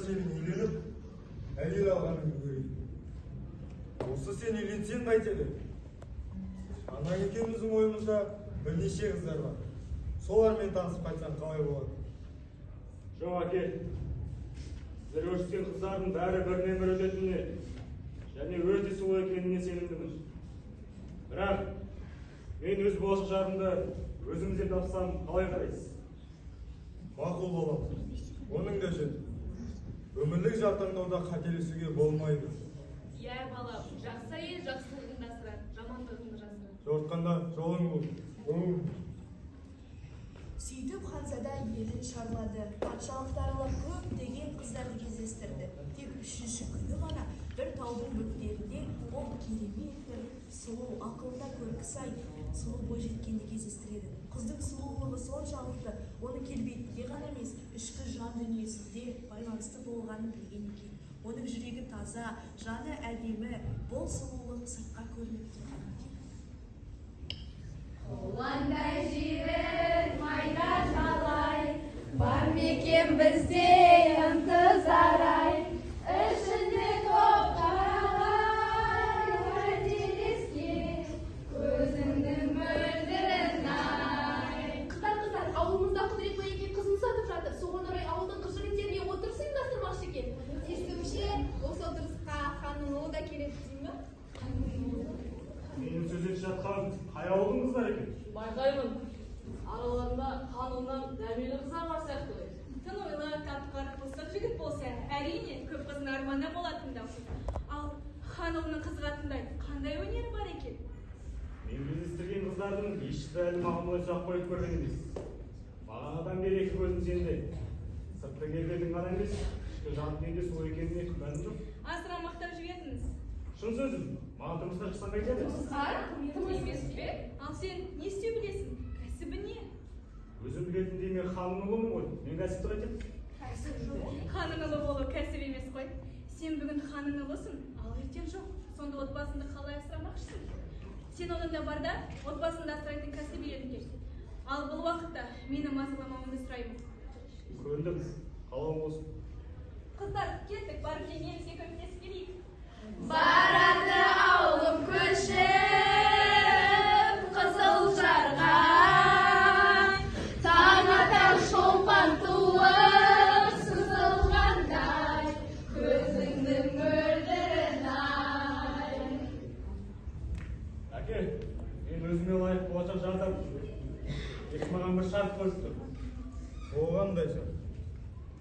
сенің үйленіп, әйел алғаныңды көрейін. Осы сен үйленсең қайтеді? Анаң екеуміздің ойымызда бірнеше қыздар бар. Солармен танысып қайтсаң қалай болады? Жоқ, әке. Сіздер көрсеткен қыздардың бәрі бірінен бірі өтетініне және өте сұлу екеніне сенімдімін. Бірақ мен өз болашақ жарымды өзім іздеп тапсам қалай қарайсыз? Мақұл балам, оның да жөн. Өмірлік жар таңдауда қателесуге болмайды. Иә, балам, жақсы әйел жақсылығыңды асырар, жамандығыңды жасырар. Жортқанда жолың болсын. Сөйтіп ханзада елін шарлады. Патшалықты аралап көптеген қыздарды кездестірді. Тек үшінші күні ғана бір таудың бөктерінде ол керемет бір сұлу, ақылына көркі сай сұлу бойжеткенді кездестіреді. Қыздың сұлулығы соншалықты, оның келбетінде ғана емес, ішкі жан дүниесінде байланысты болғанын білген екен. Оның жүрегі таза, жаны әдемі, бұл сұлулық сыртқа көрініп тұрған екен. Құландай жүйрік, майда жалай, бар мекен бізде ынтызар-ай. Ішінде топ қарағай, уәделескен көзіңнің мөлдірін-ай. Қыздар, қыздар, ауылымызда Құдірет байеке қызын сатып жатыр. Соған орай ауылдың қыз жігіттеріне отырыс ұйымдастырмақшы екен. Естуімше, осы отырысқа ханның ұлы да келеді дей ме? Менің сөз етіп жатқан қай ауылдың қыздары екен? Байқаймын, араларында хан ұлынан дәмелі қыздар бар сияқты ғой. Тын ойлы, тапқыр, пысық жігіт болса, әрине, көп қыздың арманы болатын-ау. Ал хан ұлының қызығатындай қандай өнері бар екен? Мен кездестірген қыздардың ешбірі әлі маған бұлай сұрақ қойып көрген емес. Бағанадан бері екі көзім сенде. Сыртқы келбетің ғана емес, ішкі жан дүниеде сұлу екеніне күмәнім жоқ. Асыра мақтап жібердіңіз. Шын сөзім, маған тұрмысқа шықсаң қайтеді? Тұрмысқа? Тым емес пе? Ал сен не істеу білесің? Кәсібі не? Өзім білетіндей мен ханның ұлымын ғой. Мен кәсіпті қайтемін? Кәсіп жоқ. Ханның ұлы болу кәсіп емес қой. Сен бүгін ханның ұлысың, ал ертең жоқ. Сонда отбасыңды қалай асырамақшысың? Сен одан да бар да, отбасыңды асырайтын кәсіп үйреніп кел. Ал бұл уақытта мені мазаламауыңды сұраймын. Көндім, қалауың болсын. Қыздар, кеттік, барып жеңгемізге көмектесіп келейік. Барады ауылым көшіп, қызыл жарға. Таң атар шолпан туып, сызылғандай, көзіңнің мөлдірін-ай. Әке, мен өзіме лайық болашақ жар таптым. Тек маған бір шарт қойып тұр. Ол қандай шарт?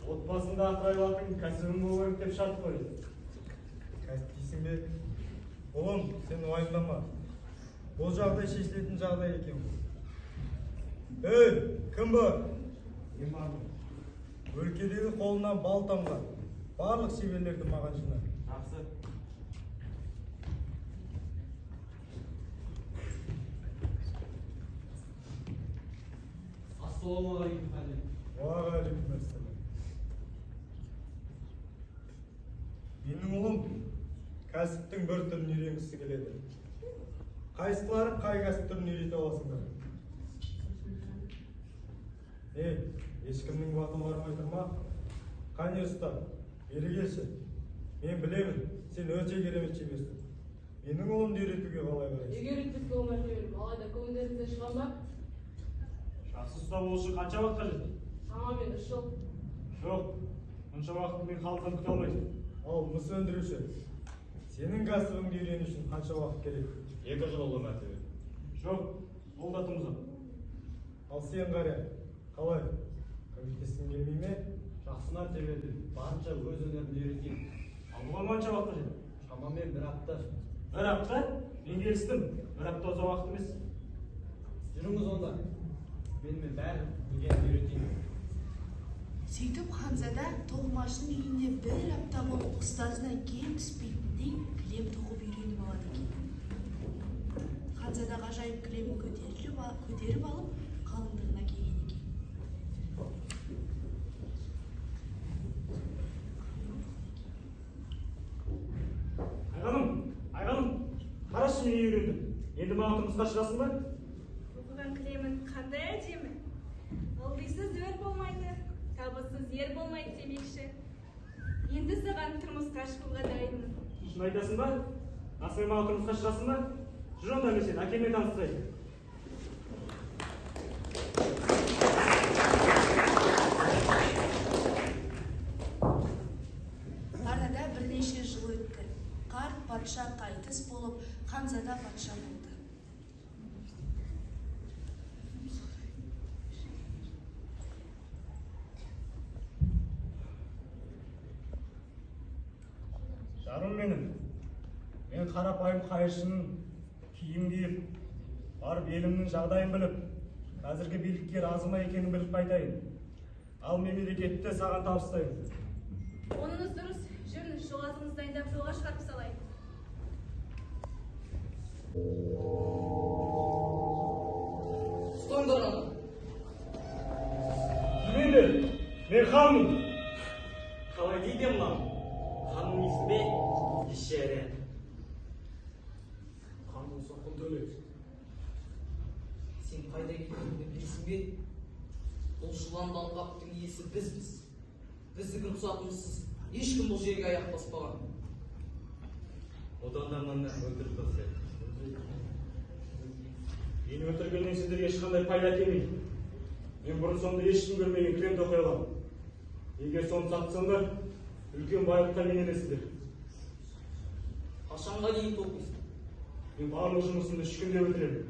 Отбасында асырай алатын кәсібім болу керек деп шарт қойды. Кәсіп дейсің бе? Ұлым, сен уайымдама. Бұл жағдай шешілетін жағдай екен ғой. Ей, кім бар? Мен бармын. Өлкедегі қолынан бал тамған барлық шеберлерді маған жина. Жақсы. Ассалаумағалейкум, ханым. Уағалейкум ассалам. Менің ұлым кәсіптің бір түрін үйренгісі келеді. Қайсылары қай кәсіп түрін үйрете аласыңдар? Ей, ешкімнің баты бармай тұр ма? Қане ұста, бері келші. Мен білемін, сен өте керемет шеберсің. Менің ұлымды үйретуге қалай қарайсың? Неге үйретпеске ол мәртебелі? Алайда көңілдеріңізден шыға ма? Жақсы ұста болу үшін қанша уақыт қажет? Шамамен 3 жыл. Жоқ, мұнша уақытты мен халықтан күте алмаймын. Ал мыс өндіруші, сенің кәсібіңді үйрену үшін қанша уақыт керек? 2 жыл ұлы мәртебе. Жоқ, ол да тым ұзақ. Ал сен қария, қалай? Көмектескің келмей ме? Жақсы мәртебелі, барынша өз өнерімді үйретейін. Ал бұған қанша уақыт қажет? Шамамен 1 апта. 1 апта? Мен келістім. 1 апта ұзақ уақыт емес. Жүріңіз онда. Менімен бәрін білгенімді үйретейін. Сөйтіп ханзада тоқымашының үйінде 1 апта болып ұстазынан кем түспейтіндей кілем тоқып үйреніп алады екен. Ханзада ғажайып кілемін көтеріп алып, қалыңдығына келген екен. Айғаным, Айғаным, қарашы мен үйрендім. Енді маған тұрмысқа шығасың ба? Тоқыған кілемің қандай әдемі. Ылдисыз өр болмайды, табыссыз ер болмайды демекші. Енді саған тұрмысқа шығуға дайынмын. Шын айтасың ба? Асылмен маған тұрмысқа шығасың ба? Жүр онда, мен сені әкеммен таныстырайын. Арада бірнеше жыл өтті. Қарт патша қайтыс болып, ханзада патша болды. Жарым менің, мен қарапайым қайыршының киім киіп, барып елімнің жағдайын біліп, қазіргі билікке разы ма екенін біліп қайтайын. Ал мемлекетті саған табыстаймын. Оныңыз дұрыс, жүріңіз, жол азығыңызды дайындап жолға шығарып салайын. Ұстаңдар аны. Жүрмеңдер, мен ханмын. Қалай дейді мынау? Ханның есімі Ешәрі. Хан болса құн төле. Сен қайда кеткеніңді білесің бе? Бұл жыланды алқаптың иесі бізбіз. Біздің рұқсатымызсыз ешкім бұл жерге аяқ баспаған. Одан да мына өлтіріп тастайық. Мені өлтіргеннен сіздерге ешқандай пайда әкелмейді. Мен бұрын соңды ешкім көрмеген кілем тоқи аламын. Егер соны сатсаңдар, үлкен байлыққа кенелесіздер. Қашанға дейін тоқисың? Мен барлық жұмысымды 3 күнде бітіремін.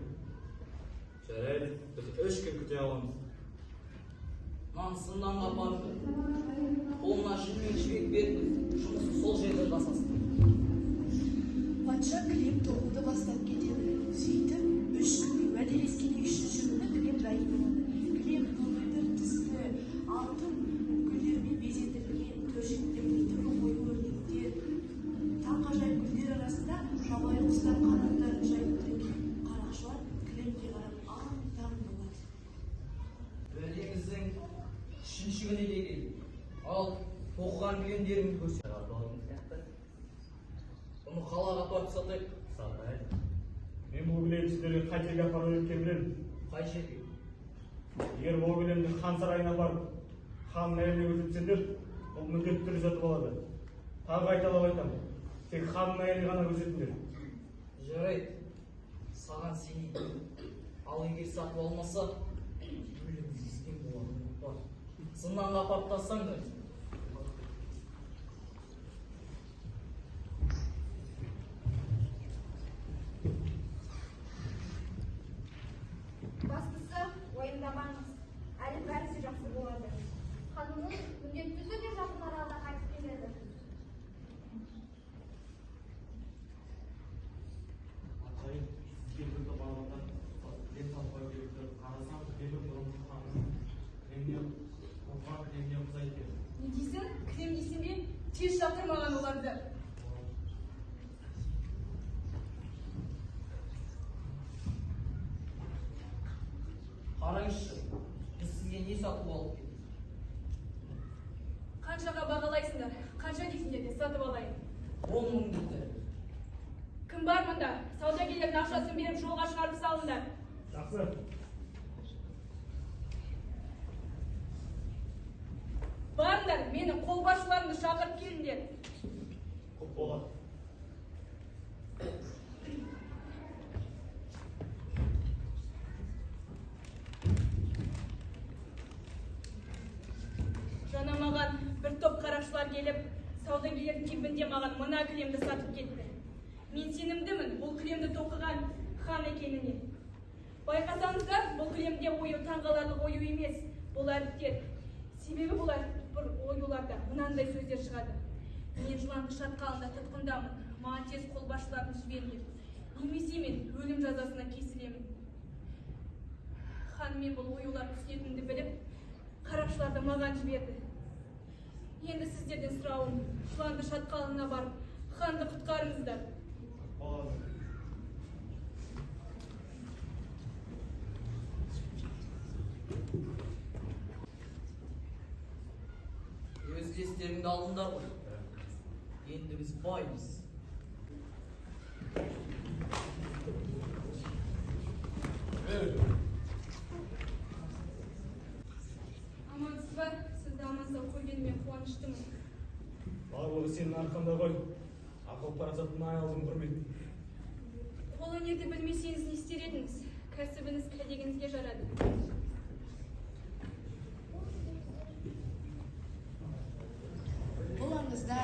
Жарайды, біз 3 күн күте аламыз. Мынаны зынданға апарып бер. Қолына жүн мен жібек беріңіз, жұмысын сол жерде жасасын. Патша кілем тоқуды бастап кетеді. Сөйтіп, 3 күн уәделескенде 3-ші күні кілем дайын болады. Кілем көгілдір түсті алтын гүлдермен безендірілген, төршіктегі түрлі ою өрнектер, таңғажайып гүлдер арасында жабайы құстар қанаттарын жайып тұр екен. Қарақшылар кілемге қарап аң-таң болады. Уәдеміздің 3-ші күні де келді. Ал тоқыған кілемдеріңді көрсет. Бұны қалаға апарып сатайық. Сатайық. Мен бұл кілемді сіздерге қай жерге апару керектігін білемін. Қай жерге? Егер бұл кілемді хан сарайына апарып, ханның әйеліне көрсетсеңдер, ол міндетті түрде сатып алады. Тағы қайталап айтамын, тек ханның әйеліне ғана көрсетіңдер. Жарайды, саған сенейін. Ал егер сатып алмаса, өлім бізден болады, ұмытпа. Зынданға апарып тастаңдар. Бастысы, уайымдамаңыз. Әлі бәрі де жақсы болады. Ханымыз міндетті түрде жақын арада қайтып келеді. Атайым, сізге бір топ адамдар кілем сатуға келіпті. Қарасам, кілемі бұрынғы ханның кілеміне тоқыған кілеміне ұқсайды екен. Не дейсің? Кілем дейсің бе? Тез шақыр маған оларды. Қараңызшы, біз сізге не сатып алып келдік? Қаншаға бағалайсыңдар? Қанша дейсіңдер де сатып алайын. 10 мың дейді. Кім бар мұнда? Саудагерлердің ақшасын беріп жолға шығарып салыңдар. Жақсы. Барыңдар, менің қолбасшыларымды шақырып келіңдер. Құп болады. Жаңа маған бір топ қарақшылар келіп, саудагерлердің кейпінде маған мына кілемді сатып кетті. Мен сенімдімін, бұл кілемді тоқыған хан екеніне. Байқасаңыздар, бұл кілемде ою таңғаларлық ою емес, бұл әріптер. Себебі бұл бір оюларда мынандай сөздер шығады. Мен жыланды шатқалында тұтқындамын, маған тез қолбасшыларын жіберіңдер. Немесе мен өлім жазасына кесілемін. Хан мен бұл оюларды түсінетінімді біліп, қарақшыларды маған жіберді. Енді сіздерден сұрауым, жыланды шатқалына барып, ханды құтқарыңыздар. Өз дестеріңді алдыңдар ғой. Енді біз баймыз. Амансыз ба? Сізді аман сау көргеніме қуаныштымын. Ол да сенің арқаңда ғой. Ақыл парасаттың айналдым құрмет. Қолөнерді білмесеңіз не істер едіңіз? Кәсібіңіз кәдегіңізге жарады. Бұл аңызда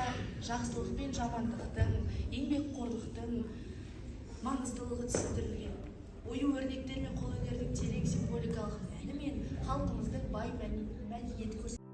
жақсылық пен жамандықтың, еңбекқорлықтың маңыздылығы түсіндірілген. Ою өрнектер мен қолөнердің терең символикалық мәні мен халқымыздың бай мәдениеті көрсетілген.